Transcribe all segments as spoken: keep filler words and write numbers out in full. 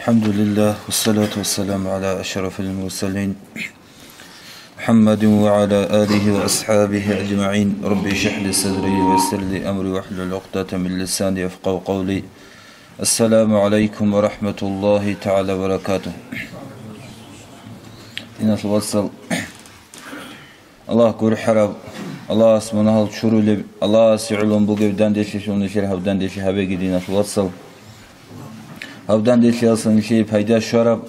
الحمد لله، والصلاة والسلام على أشرف المرسلين، محمد وعلى آله وأصحابه أجمعين. رب اشرح لي صدري ويسر لي أمري واحلل عقدة من لساني يفقهوا قولي. السلام عليكم ورحمة الله تعالى وبركاته. Диналъул вацал, Аллагь гурхӀараб, Аллагьас мунагьал чурулеб, Аллагьасе гӀоло бугеб данделъи лъугьунелъул гьаб данделъи гьабеги, диналъул вацал. Гьаб данделъиялдаса нилъее пайда щвараб,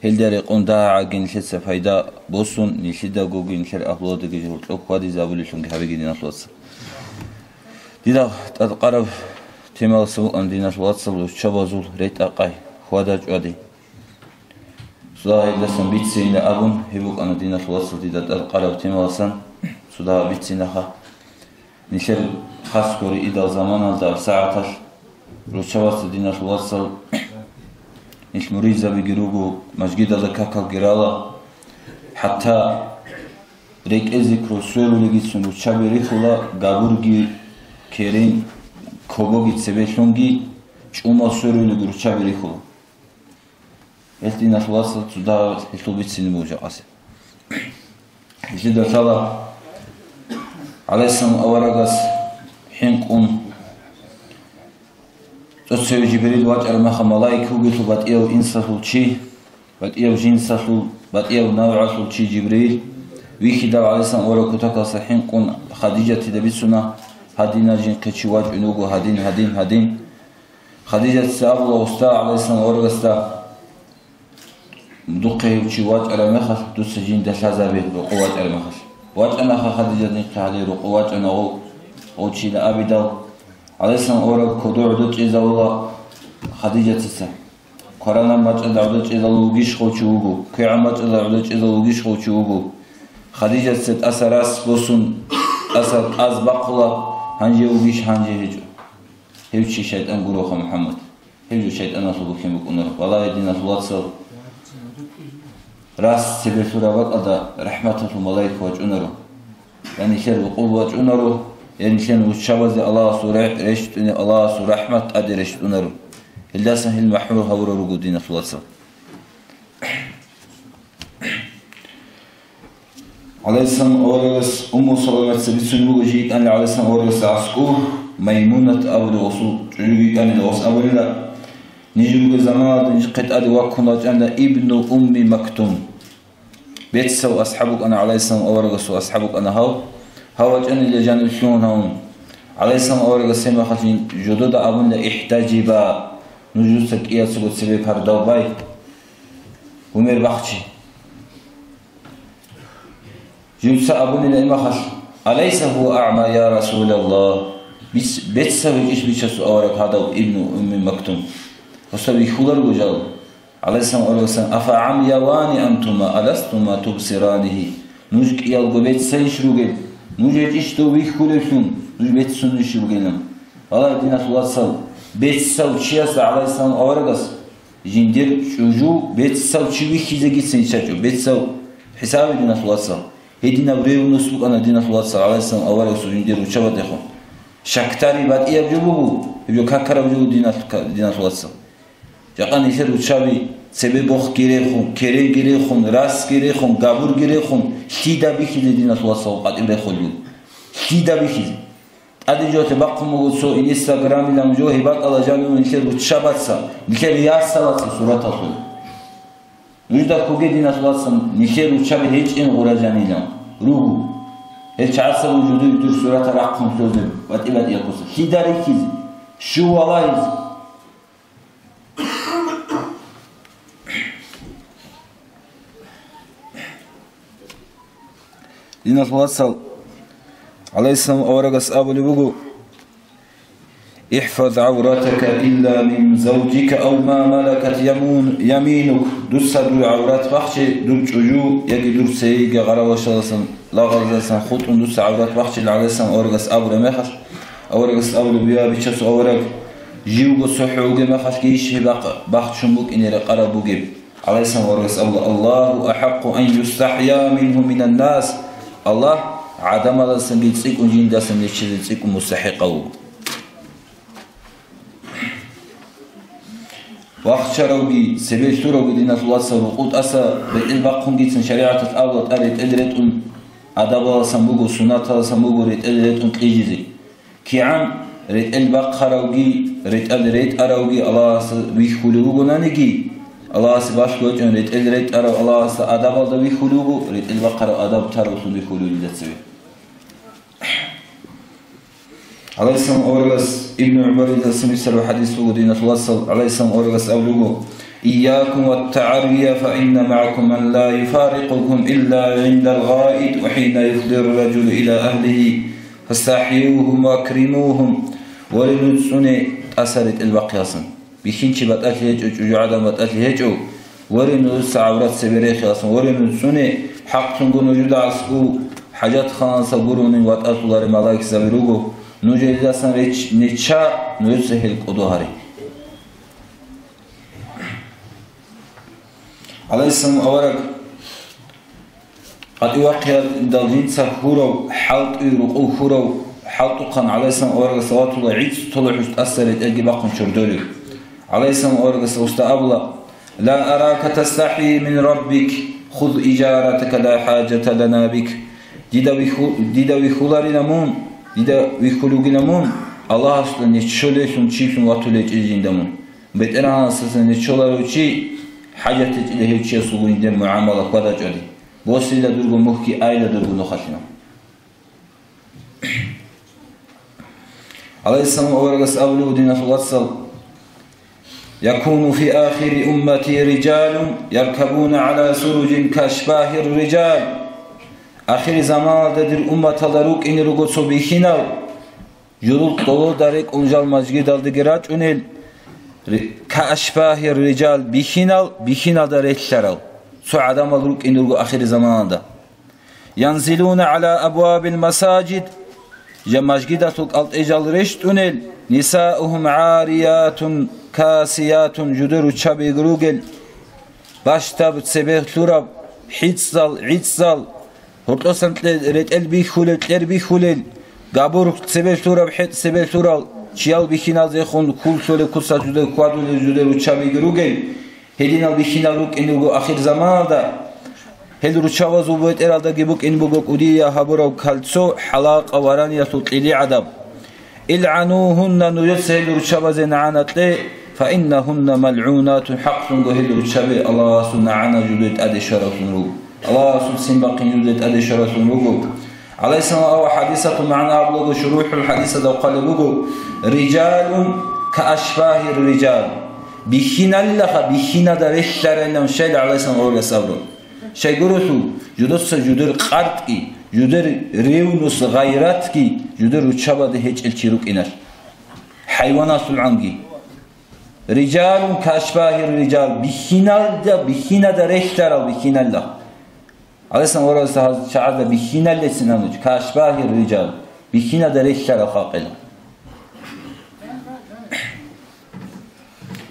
гьелда рекъон дагьабги нилъеца пайда босун, нилъидагоги нилъер агьлуялдаги гьоркьоб хьвадизабулелъунги гьабеги, диналъул вацал. Дида тӀадкъараб темалдаса букӀана, диналъул вацал, руччабазул ретӀа-къай, хьвада-чӀвади. Цо гьелдасан бицейилан абун, гьеб букӀана, диналъул вацал, дида тӀадкъараб темалдасан цо дагьаб бицинеха. Нилъер хас гури идал заманалда, сагӀаталъ, руччабазда, диналъул вацал, нилъ муридзабиги руго, мажгиталда какалги рала, хӀатта рекӀел-зикру сверулелгицин руччаби рихьула, габурги, керен, кобоги цебе лъунги, чӀумал сверулелги руччаби рихьула. Гьел, диналъул вацал, цо дагьаб гьелъул бицине буго жакъасе. Гьелъида лъала, гӀалайгьиссалам аварагас хӀинкъун, цо цеве Жибрил вачӀараб мехалъ малаик вугелъул, батӀияв инсалъул чи, батӀияв жинсалъул, батӀияв навгӀалъул чи Жибрил, вихьидал, гӀалайгьиссалам авараг кутакалдаса хӀинкъун Хадижатида бицуна, гьадинал жинхъе чи вачӀун вуго, гьадин, гьадин, гьадин. Хадижатица абула, уста, гӀалайгьиссалам аварагасда: «Духъе гьев чи вачӀараб мехалъ, дуца жинда лъазабе, рокъов вачӀараб мехалъ». ВачӀанаха Хадижат нихъе гьале, рокъов вачӀана гъов, гъов чияс абидал. ГӀалайгьиссалам авараг кодо гӀодов чӀезавула Хадижатица. Кваранаб мачӀалда гӀодов чӀезавулев вугищ гъов чи вуго, квегӀаб мачӀалда гӀодов чӀезавулев вугищ гъов чи вуго. Хадижатица тӀаса рас босун, тӀаса къаз бахъула, гьанже вугищ, гьанже гьечӀо. Гьев чи шайтӀан гуроха, МухӀаммад. Гьев жо шайтӀаналъул бухьен букӀунаро. Валагье, диналъул вацал, рас цебе лъураб бакӀалда рахӀматалъул малаик вачӀунаро. Я нилъер рукъуб вачӀунаро, я нилъер руччабазе Аллагьасул регь-, рещтӀунеб, Аллагьасул рахӀмат тӀаде рещтӀунаро. Гьелдасан гьел махӀрум гьавурал руго, диналъул вацал. ГӀалайгьиссалам аварагас Умму Саламатица бицунеб буго, жий йикӀанила гӀалайгьиссалам аварагасда аскӀов Маймунат абулев гъосул чӀужу йикӀанила, гъос абунила: «Ниж ругел заманалда нижехъе тӀаде ваккун вачӀанила Ибну Умми Мактум». Бецав асхӀаб вукӀана гӀалайгьиссалам аварагасул, асхӀаб вукӀана гьав. Гьав вачӀанила жанив лъугьун гьавун. ГӀалайгьиссалам аварагас гьеб мехалъ жин жодода абунила: «ИхӀтажиба, нуж дуца кӀияцаго цебе пардав бай, гьумер бахчи». Живца абунила имахалъ: «Алайса гьува аъма, я Расулаллагь?» Бис-, бецав гьечӀищ бичасул авараг гьадав Ибну Умми Мактум? Гъосда вихьуларго жал. ГӀалайгьиссалам аварагасан: «Афа гӀамявани антума, аластума тубсиранигьи?» Нуж кӀиялго бецайищ ругел? Нуж гьечӀищ дов вихьулевлъун, нуж бецунищ ругелан? Валагье, диналъул вацал, бецав чиясда гӀалайгьиссалам аварагас жиндир чӀужу бецав чи вихьизегицин чӀачӀо, бецав хӀисабе, диналъул вацал. Гьединаб ревность букӀана, диналъул вацал, гӀалайгьиссалам аварагасул жиндир руччабаздехун. Щакдари батӀияб жо буго, гьеб жо какараб жо буго, диналъ-, диналъул вацал. Жакъа нилъер руччаби цебе бохги рехун, керенги рехун, расги рехун, габурги рехун, лъида бихьизе, диналъул вацал, къватӀиб рехулел? Лъида бихьизе? ТӀаде жо гьеб бахъун буго цо Инстаграмилан жо, гьеб бакӀалда жанив нилъер руччабаца, нилъер ясалаца сураталъул. Нужда ккоге, диналъул вацал, нилъер руччаби гьечӀин гъура жанилан руго. Гьел чагӀаца руго жодой дур сурата рахъун лъозе, батӀи-батӀияб ккоса. Лъида рихьизе? Щив валагьизе? Диналъул вацал, гӀалайгьиссалам аварагас абулеб буго: «ИхӀфаз гӀавратака илла мин завжика ав ма малакат ямун-, яминук». Дуца дур гӀаврат бахче, дур чӀужу яги дур цеги гъаравашаласан, лагъалдасан хутӀун дуца гӀаврат бахчила, гӀалайгьиссалам аварагас абураб мехалъ, аварагас абулеб буго: «Я бичасул авараг, живго цохӀо вугеб мехалъги иш гьеб бахъ-, бахчун букӀине рекъараб бугеб?» ГӀалайгьиссалам аварагас абула: «Аллагьу ахӀакъу ан юстахӀя мингьу минаннас». Аллагь гӀадамалдасанги цӀикӀкӀун, жиндасан неччезе цӀикӀкӀун мустахӀикъав вуго. вахчаравги, цебе лъуравги, диналъул вацал, рукъу тӀаса ретӀел бахъунгицин шаригӀаталъ абула тӀад ретӀел ретӀун адабаласан буго, суннаталасан буго ретӀел ретӀун кьижизе. КигӀан ретӀел бахъаравги, ретӀел ретӀаравги Аллагьасда вихьулев вугонаниги, Аллагьасе балъго гьечӀун ретӀел ретӀарав Аллагьасда адабалда вихьулев вуго, ретӀел бахъарав адаб таравлъун вихьулев дида цеве. ГӀалайгьиссалам аварагас, Ибну ГӀумаридаса бицараб хӀадис буго, диналъул вацал, гӀалайгьиссалам аварагас абулеб буго: «Ийякум ваттагӀаррия, фаинна магӀакум ман ла юфарикъукум илла гӀиндал гъаид ва хӀина юфдиру ражулу иля агьлигьи, фастахӀиюгьум ва акримугьум». Ва рицуне тӀаса ретӀел бахъиялсан. Бихьинчи батӀалъи гьечӀо, чӀужугӀадан батӀалъи гьечӀо, воре нужеца гӀаврат цебе рехиялсан, воре нуж цӀуне хӀакълъунго нужеда аскӀов хӀажатханалдаса гуронин ватӀалъуларел малаикзаби руго, нуж гьелдасан реч-, неча, нужеца гьел кӀодо гьаре. ГӀалайгьиссалам авараг КъатӀивахъиялдал жинца хьурав, хӀалтӀуе рукъу хьурав, хӀалтӀухъан, гӀалайгьиссалам аварагас салаватулла гӀицӀ тола хӀуж тӀаса ретӀелги бахъун чордолев. ГӀалайгьиссалам аварагас гьесда абула: «Ла арака тастахӀи мин раббик, хуз ижаратака, ла хӀажата лана бик». Дида вихьу-, дида вихьуларила мун, дида вихьулев вугила мун, Аллагьасда нечолелъун чилъун ватулев гьечӀила жинда мун. БетӀергьанасдасан нечоларев чи, хӀажат гьечӀила гьев чиясулгун гьеб мугӀамала хьвадачӀони. Босила дурго мухьги, айла дурго нухалъ. ГӀалайгьиссалам аварагас абулеб, диналъул вацал: «Якуну фи ахири уммати рижалун яркабуна гӀала суружин кашбагьир рижал». Ахири заманалда дир умматалда рукӀине руго цо бихьинал, журул кьололда рекӀун жал мажгидалдеги рачӀунел, ри-, кашбагьир рижал, бихьинал, бихьиналда релълъарал цо гӀадамал рукӀине руго ахири заманалда. Янзилуна гӀала абвабил масажид, жа мажгидалъул кӀалтӀе жал рещтӀунел, нисаухум гӀариятун касиятун, жудер руччаби ругел, бащдаб цебе лъураб, хӀицӀцӀал, гӀицӀцӀал, гьоркьосан кье-, ретӀел бихьулел, кьер бихьулел, габур цебе лъураб, хӀетӀ цебе лъурал, чиял бихьиналдехун хьул лъолеб куцалъ жудер хьвадулел жудер руччабиги ругел, гьединал бихьинал рукӀин руго ахир заманалда. Гьел руччабазул бетӀералдаги букӀин буго кӀудияй гьабурав кольцо, хӀалакъа вараниялъул кьили гӀадаб. ИлгӀанугьунна, нужеца гьел руччабазе нагӀана кье, фаиннагьунна малгӀунатун, хӀакълъунго гьел руччаби Аллагьасул нагӀана жудер тӀаде щваравлъун руго. Аллагьасул ццин бахъин жудер тӀаде щваравлъун руго. ГӀалайгьиссалам аварагас хӀадисалъул магӀна абулаго, шурухӀул хӀадисалда хъвалеб буго: «Рижалун каашбагьир рижал». Бихьиналлаха, бихьиналда релълъарайилан щайила гӀалайгьиссалам аварагас абураб. Щайгурелъул, жудаса жудер къартӀги, жудер ревнус, гъайратги жудер руччабаде гьечӀел чи рукӀиналъ. ХӀайваналъулгӀанги. Рижалун кашбагьир рижал, бихьиналда, бихьиналда релълъарал бихьиналда. ГӀалайгьиссалам аварагас гьаз чагӀазда бихьиналдецин абуч, кашбагьир рижал, бихьиналда релълъарал халкъила.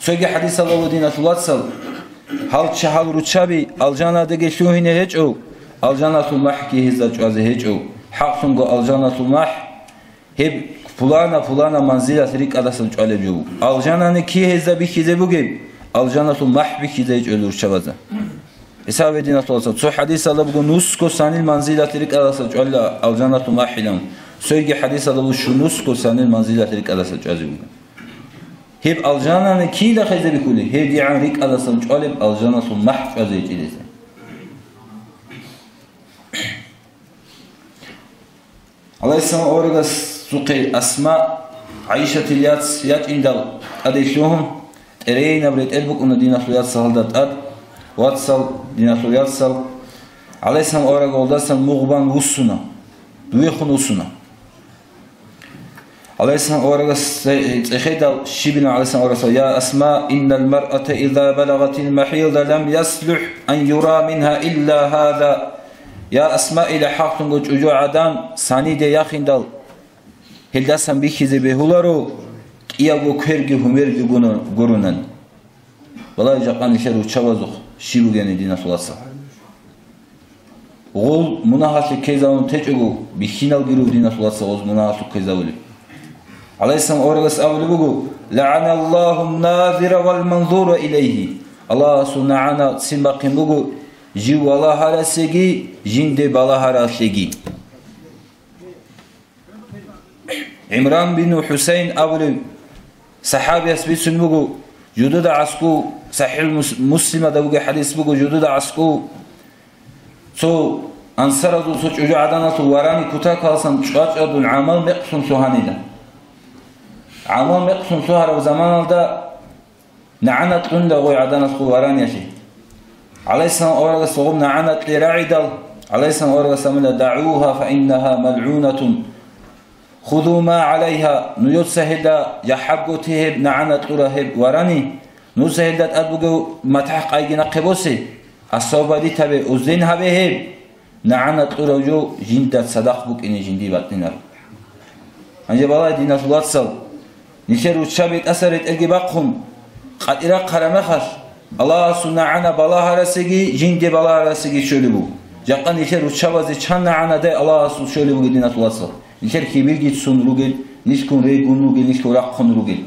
Цоги хӀадисалда буго, диналъул вацал, гьал чагьал руччаби алжанадаги лъугьине гьечӀо, алжаналъул махӀги гьезда чӀвазе гьечӀо. ХӀакълъунго алжаналъул махӀ гьеб пулана-пулана манзилалъ рикӀкӀадасан чӀвалеб жо буго. Алжанани кигьезда бихьизе бугеб, алжаналъул махӀ бихьизе гьечӀо руччабазда. ГӀиса гьединалъул вацал, цо хӀадисалда буго нусго санил манзилалъ рикӀкӀадасан чӀвалила алжаналъул махӀилан, цоги хӀадисалда буго щунусго санил манзилалъ рикӀкӀадасан чӀвазе буго. Гьеб алжанани кида хезе бихьулеб, гьеб дигӀан рикӀкӀадасан чӀвалеб алжаналъул махӀ чӀвазе гьечӀилезда. ГӀалайгьиссалам аварагасухъе Асма, ГӀайшатил яц ячӀиндал тӀаде лъугьун, тӀерейинаб ретӀел букӀуна диналъул яцал гьалда тӀад, вацал, диналъул яцал. ГӀалайгьиссалам авараг гьалдасан мугъ бан вуссуна, вехун вуссуна. ГӀалайгьиссалам аварагас цӀехедал щибилан гӀалайгьиссалам аварагас: «Я Асма, иннал маръата иза балагъатил махӀида лам яслухӀ ан юра мингьа илла гьаза». Я Асма, ила хӀакълъунго чӀужугӀадан саниде яхиндал, гьелдасан бихьизе бегьуларо, кӀиялго кверги гьумерги гуна-, гурунан. Валлагь, жакъа нилъер руччабазухъ щиб бугеб, диналъул вацал. Гъол мунагьалъе ккезавун течӀого, бихьиналги руго, диналъул вацал, гъоз мунагьалъе ккезавулеб. ГӀалайгьиссалам аварагас абулеб буго: «ЛагӀаналлагьу назира вал манзура илайгьи». Аллагьасул нагӀана ццин бахъин буго жив валагьарасеги, жинде балагьаралъеги. ГӀимран бин ХӀусайн абулев сахӀабияс бицун буго, жудуда гӀаску, СахӀихӀ Мус-, Муслимада бугеб хӀадис буго, жудуда гӀаску цо ансаразул цо чӀужугӀаданалъул варани кутакаласан чӀвачӀадун гӀамал мекълъун лъугьанила. ГӀамал мекълъун лъугьараб заманалда нагӀана кьунда гъой гӀаданалъул вараниялъе. ГӀалайгьиссалам аварагас гъоб нагӀана кье рагӀидал, ГӀалайгьиссалам аварагас абуна: «ДагӀугьа, фа иннагьа малгӀунатун. Хузу ма гӀалайгьа, нужеца гьелда жахӀабго те гьеб нагӀана кьура гьеб варани, нужеца гьелда тӀад бугев матахӀ къайги нахъе босе, освободить гьабе, узден гьабе гьеб». НагӀана кьурав жо жинда цадахъ букӀине жиндие батӀинаро. Гьанже балай, диналъул вацал, нилъер руччаби тӀаса ретӀелги бахъун, къатӀирахъараб мехалъ, Аллагьасул нагӀана балагьарасеги, жинде балагьарасеги щолеб буго. Жакъа нилъер руччабазе чан нагӀанадай Аллагьасул щолеб буго, диналъул вацал. Нилъер хьибилги цун ругел, нилъгун рейгун ругел, нилъгун рахъун ругел.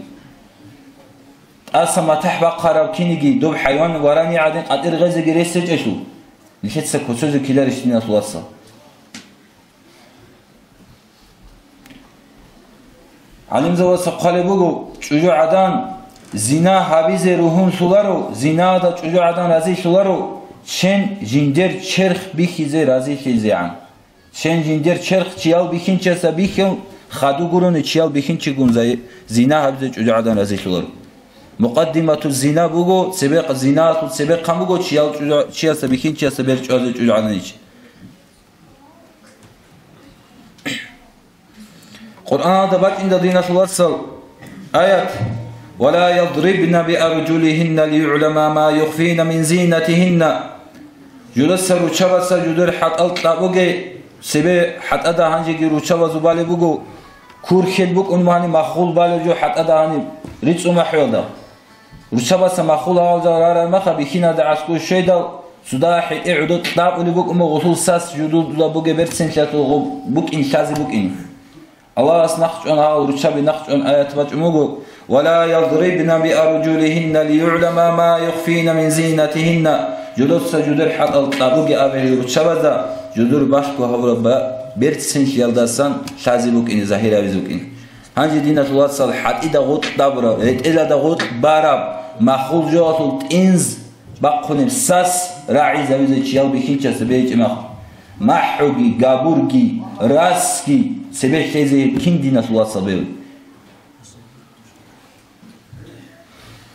ТӀаса матахӀ бахъарав киниги, доб хӀайван варани гӀадин къатӀир гъезеги рес гьечӀелъул, нилъеца куцазе ккеларищ, диналъул вацал? ГӀалимзабаца хъвалеб буго, чӀужугӀадан зина гьабизе ругьунлъуларо, зинаялда чӀужугӀадан разилъуларо, чен жиндер черх бихьизе разилъизегӀан. Чен жиндер черх чиял бихьинчиясда бихьун, хадув гурони чиял бихьинчигун зай-, зина гьабизе чӀужугӀадан разилъуларо. Мукъаддимату зина буго, цебекъ-, зинаялъул цебехъан буго чиял чӀужу-, чиясда бихьинчиясда бер чӀвазе чӀужугӀаданичи. Къуръаналда бачӀинда, диналъул вацал, аят: «Ва ла ядрибна би аржулигьинна лиюгӀлама ма юхфина мин зинатигьинна». Жудаса руччабаца жудер хӀатӀал кьабуге, цебе хӀатӀада гьанжеги руччабазул балеб буго, курхьел букӀун мани махул балеб жо хӀатӀада гьаниб рицӀцӀу махӀуялда. Руччабаца махул гьавалда рарал маха бихьиналда гӀаскӀур щведал, цуда хӀетӀе гӀодо кьабулеб букӀун буго гъусул сас жудуда бугеб берцинлъиялъул гъуб букӀин лъазе букӀин. Аллагьас нахъчӀван гьал руччаби нахъчӀван аят бачӀун буго: «Ва ла ядрибна би аржулигьинна лиюгӀлама ма юхфина мин зинатигьинна». Жудоца жудер хӀатӀал кьабуге абе гьел руччабазда, жудур балъго гьабураб ба-, берцинлъиялдасан лъазе букӀине, загьир гьабизе букӀине. Гьанже, диналъул вацал, хӀатӀида гъоркь дабураб, ретӀелада гъоркь бараб, махул жоялъул тӀинз бахъунеб сас рагӀизавизе чиял бихьинчиясда бегьичӀеб махъ, махӀуги, габурги, расги цебе лъезе гьеб кин, диналъул вацал, бев?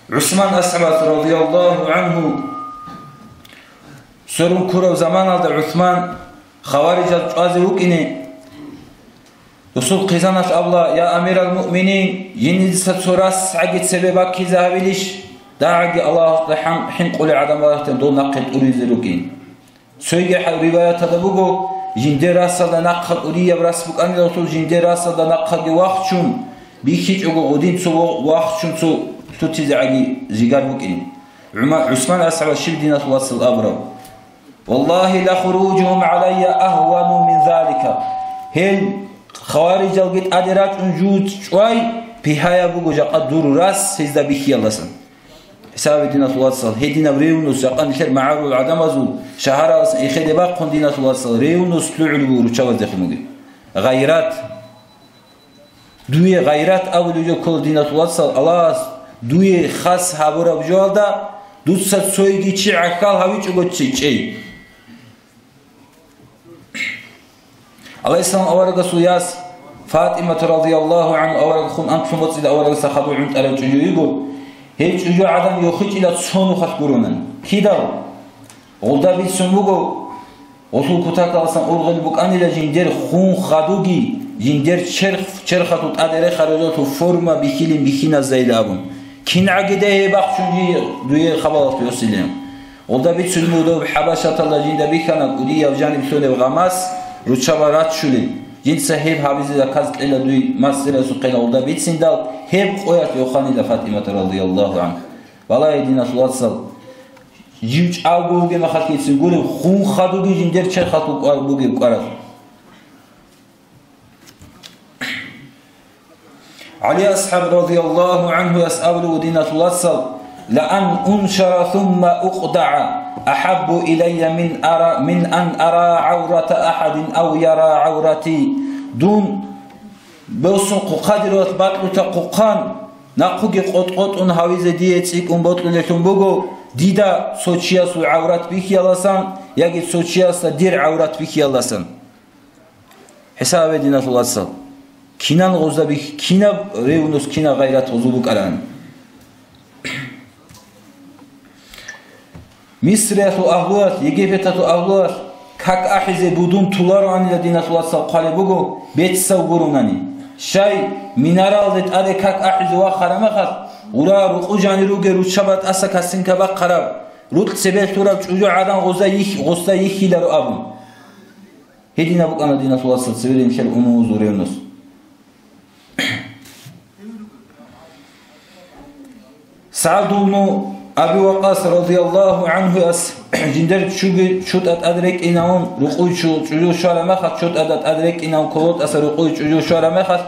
ГӀусман асхӀабас, радияллагьу гӀангьу, сверун ккураб заманалда ГӀусман хаварижал чӀвазе вукӀине, досул хъизаналъ абула: «Я амирал муъминин, жиндица цо расгӀаги цебе баккизе гьавилищ? ДагӀаги Аллагьасда хӀан-, хӀинкъулел гӀадамал рахъин дол нахъе тӀуризе рукӀин». Цойги хӀа-, риваяталда буго, жиндер расалда нахъа кӀудияб рас букӀанилалъул жиндер расалда нахъаги вахчун, бихьичӀого гъудин цо ва-, вахчун цо лъутизегӀаги жигар букӀин. ГӀума-, ГӀусман асхӀабас щиб, диналъул вацал, абураб? «Валлагьи, ла хуружугьум гӀалайя агьвану мин залика». Гьел хаварижалги тӀаде рачӀун жуз чӀвай, пихӀаяб буго жакъа дур рас гьезда бихьиялдасан. ХӀисабе, диналъул вацал, гьединаб ревнус, жакъа нилъер магӀарул гӀадамазул шагьараласан эхеде бахъун, диналъул вацал, ревнус лъугӀулеб буго руччабаздехун бугеб. Гъайрат. Дуе гъайрат абулеб жо ккола, диналъул вацал, Аллагьас дуе хас гьабураб жоялда дуца цойги чи гӀахьал гьавичӀого чи чӀей. ГӀалайгьиссалам аварагасул яс ФатӀимат, радияллагьу гӀангьу, аварагахун анлъун вацӀцӀила аварагасда хадув гӀунтӀарав чӀужу йиго. Гьев чӀужугӀадан йохичӀила цо нухалъ гуронан. Кидал? Гъолда бицун буго, гъолъул кутакаласан ургъел букӀанила жиндер хун хадуги, жиндер черх, черхалъул тӀаде рехараб жоялъул форма бихьилин бихьиназайилан абун. КингӀаги дагье бахчун жи дуе хабалалъ йосилин. Гъолда бицун буго доб ХӀабашаталда жинда бихьана кӀудияв жаниб лъолеб гъамас руччаба раччулеб. Жинца гьеб гьабизе заказ кьела дуй мастерасухъе гъолда бициндал, гьеб къоялъ йоханила ФатӀимат, радияллагьу гӀангьа. Балагье, диналъул вацал, жив чӀаго вугеб мехалъгицин гуреб, хун хадуги жиндер черхалъул кӀвар бугеб кӀваралъ. ГӀали асхӀаб радияллагьу гӀанхуяс абулев вуго, диналъул вацал: «Ла ан уншара сумма укъдагӀа ахӀаббу илайя мин ара, мин ан ара гӀаврата ахӀадин ав яра гӀаврати». Дун босун хъухъадиралъ бакьута хъухъан, нахъуги къотӀ-къотӀун гьавизе дие цӀикӀкӀун бокьулелъун буго, дида цо чиясул гӀаврат бихьиялдасан яги цо чиясда дир гӀаврат бихьиялдасан. ХӀисабе, диналъул вацал, кинан гъозда бих-, кинаб ревнус, кинаб гъайрат гъозул букӀаран. Мисриялъул агьлуялъ, Египеталъул агьлуялъ как ахӀизе будун тулароанила, диналъул вацал, хъвалеб буго, бецав гуронани. Щай, минаралде тӀаде как ахӀизе вахараб мехалъ, гъура рукъу жанир ругел руччаба тӀаса касинка бахъараб, рукъ цебе лъураб чӀужугӀадан гъозда йихь-, гъозда йихьиларо абун. Гьединаб букӀана, диналъул вацал, цеве нилъер умумузул ревнус. СагӀд ибну Аби Вакъас радияллагьу гӀанхуяс жиндер чуги-, чутӀа тӀад рекӀинавун, рукъуй чу-, чӀужу щвараб мехалъ, чутӀада тӀад рекӀинавун, колотӀаса рукъуй чӀужу щвараб мехалъ,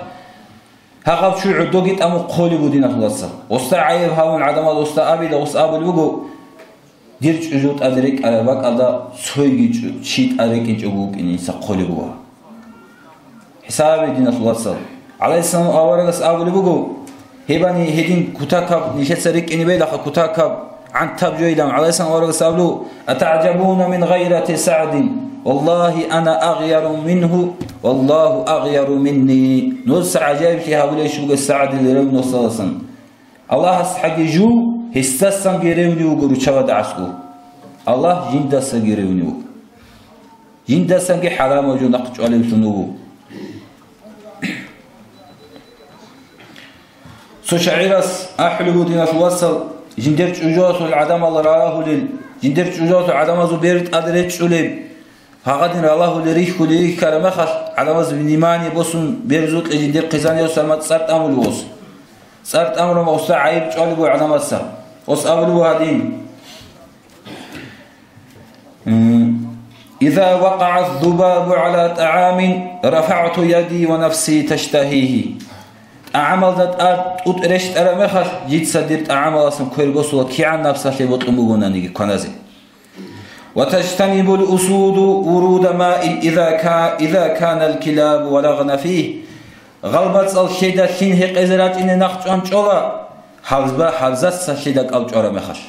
гьагъав чи гӀодоги тӀамун хъолеб буго, диналъул вацал. Гъосда гӀайиб гьавун гӀадамал гъосда абила, гъос абулеб буго, дир чӀужу тӀад рекӀараб бакӀалда цойги чӀу-, чи тӀад рекӀинчӀого вукӀине инса хъолеб буго. ХӀисабе, диналъул вацал. ГӀалайгьиссалам аварагас абулеб буго, гьебани гьедин кутакаб нилъеца рекӀине бегьилаха, кутакаб гӀантаб жойилан. ГӀалайгьиссалам аварагас абулеб: «АтагӀжабуна мин гъайрати СагӀдин? Валлагьи, ана агъяру мингьу, валлагьу агъяру минни». Нужеца гӀажаиблъи гьабулебищ буго СагӀдил ревнусалдасан? Аллагьасдаги жив гьесдасанги ревни вуго руччабада гӀасго. Аллагь жиндасаги ревни вуго. Жиндасанги хӀарамаб жо нахъ чӀвалевлъун вуго. Цо шагӀирас ахӀулеб буго, диналъул вацал, жиндер чӀужуялъул гӀадамал ралагьулел, жиндер чӀужуялъул гӀадамазул бер тӀад речӀчӀулеб, гьагъадин ралагьулел рихьулел рихьараб мехалъ, гӀадамаз внимание босун, бер зукье жиндер хъизан гьев самат цӀар тӀамулев гъос. ЦӀар тӀамураб гъосда гӀайиб чӀвалеб буго гӀадамазда. Гъос абулеб буго гьадин: «Иза вакъагӀа ззубабу гӀала тӀагӀамин, рафагӀту яди ва нафси таштагьигьи». ТӀагӀамалда тӀад тӀутӀ рещтӀараб мехалъ, жица дир тӀагӀамаласан квер босула, кигӀан напсалъе бокьун бугонаниги кваназе. «Ва таджтанибул усуду вуруда маин иза ка-, иза канал килабу валагъна фигь». Гъалбацал лъеда лъим гьекъезе ратӀине нахъ чӀван чӀола, гьабзба-, гьабзаца лъеда кӀал чӀвараб мехалъ.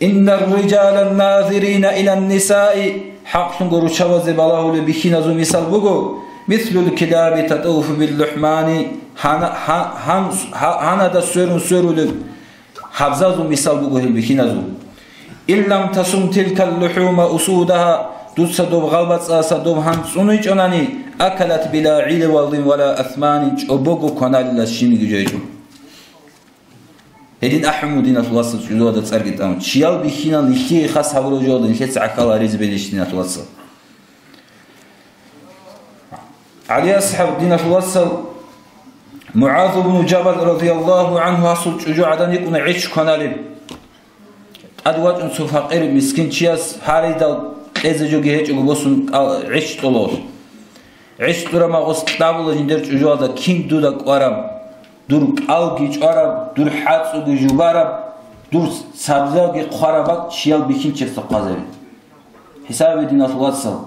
«Иннар риджала назирина илан нисаи», хӀакълъунго руччабазе балагьулеб бихьиназул мисал буго: «Мислул килаби татуфу бил лухӀмани», гьана-, гьа-, гьан-, гьа-, гьанада сверун сверулеб гьабзазул мисал буго гьел бихьиназул. «Иллам тасум тилкал лухӀума усудагьа», дуца доб гъалбацаласа доб гьан цӀуничӀонани, «акалат била гӀилвалин вала асманин», чӀобого кваналила щинги жойчӀо. Гьедин ахӀун, диналъул вацал, чӀужуялда цӀарги тӀамун. Чиял бихьинал нилъее хас гьабураб жоялда нилъеца гӀахьал гьаризе бегьилищ, диналъул вацал. ГӀали асхӀаб, диналъул вацал, МугӀаз ибну Жабал радияллагьу гӀанху гьасул чӀужугӀадан йикӀуна гӀеч кваналеб. ТӀад вачӀун цо факъир мискин чияс гьаридал кьезе жоги гьечӀого босун кӀал-, гӀеч кьола гъос. ГӀеч кьураб мехалъ гъос кьабула жиндер чӀужуялда: «Кин дуда кӀвараб? Дур кӀалги чӀвараб, дур хӀацӀуги жубараб, дур сабзаги хъвараб бакӀ чиял бихьинчиясда хъвазаби». ХӀисабе, диналъул вацал.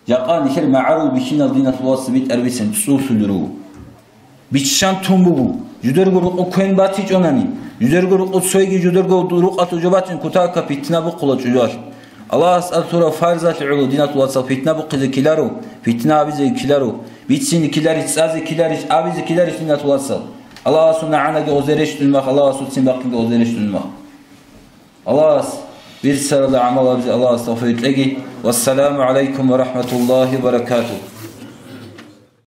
Жакъа нилъер магӀарул бихьинал, диналъул вацал, битӀар бицин цӀулъулел руго. Биччан тун буго. Жудерго рукъу квен батичӀонани, жудерго рукъу цойги жудерго рукъалъул жо бачӀин кутакаб питна бухъула чӀужуялъ. Аллагьас тӀад лъураб фарзалъе гӀоло, диналъул вацал, питна бухъизе ккеларо, питна абизе ккеларо, бицине ккеларищ, цӀазе ккеларищ, абизе ккеларищ, диналъул вацал. Аллагьасул нагӀанаги гъозе рещтӀунеб мехалъ, Аллагьасул ццин бахъинги гъозе рещтӀунеб мехалъ. Аллагьас бицаралда гӀамал гьабизе Аллагьас тавфикъ кьеги. Вассаламу гӀалайкум ва рахӀматуллагьи ва баракатугь.